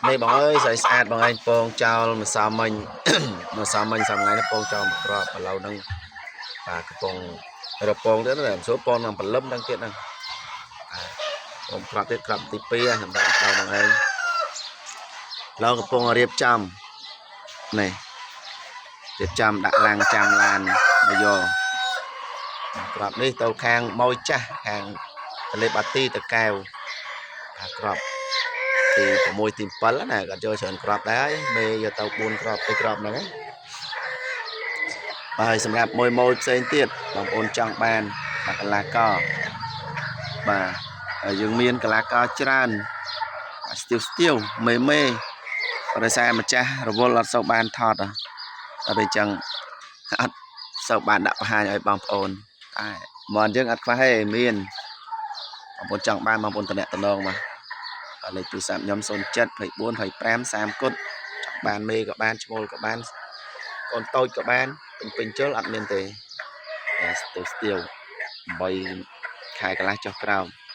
នេះបងអើយស្អីស្អាតបងឯងពងចោលម្សិលមិញ ម្សិលមិញសំថ្ងៃនេះពងចោលមួយគ្រាប់ឥឡូវហ្នឹងបាទកំពុងរពងទៀតណាមិនស្រួលពងនឹងព្រលឹមហ្នឹងទៀតហ្នឹងបាទពងគ្រាប់ទៀតគ្រាប់ទី2ហើយសម្រាប់ដល់បងឯងឡូវកំពុងរៀបចំនេះរៀបចំដាក់ឡាំងចាំឡានមកយកគ្រាប់នេះទៅខាងម៉ួយចាស់ខាងទលេបាទីតកែវបាទគ្រាប់ ទី6ទី7ណាគាត់យកច្រើនគ្រាប់ដែរមេយកទៅ4គ្រាប់2គ្រាប់ហ្នឹងណាបាទហើយសម្រាប់មួយម៉ូយផ្សេងទៀតបងប្អូនចង់បានបាទកលាកបាទហើយយើងមានកលាកច្រើនបាទស្ទាវស្ទាវមេមេបរិស័យម្ចាស់រវល់អត់សូវបានថតដល់ពេលអញ្ចឹងអត់សូវបានដាក់បង្ហាញឲ្យបងប្អូនតែមកយើងអត់ខ្វះទេមានបងប្អូនចង់បានបងប្អូនតំណតំណងមក បាទលេខទូរស័ព្ទខ្ញុំ07 24 25 30គុតចង់បានមេក៏បានឈ្មោលក៏បានកូនតូចក៏បានពេញពេញជុលអត់មានទេតែស្ទាវស្ទាវ8ខែកន្លះចុះក្រោម។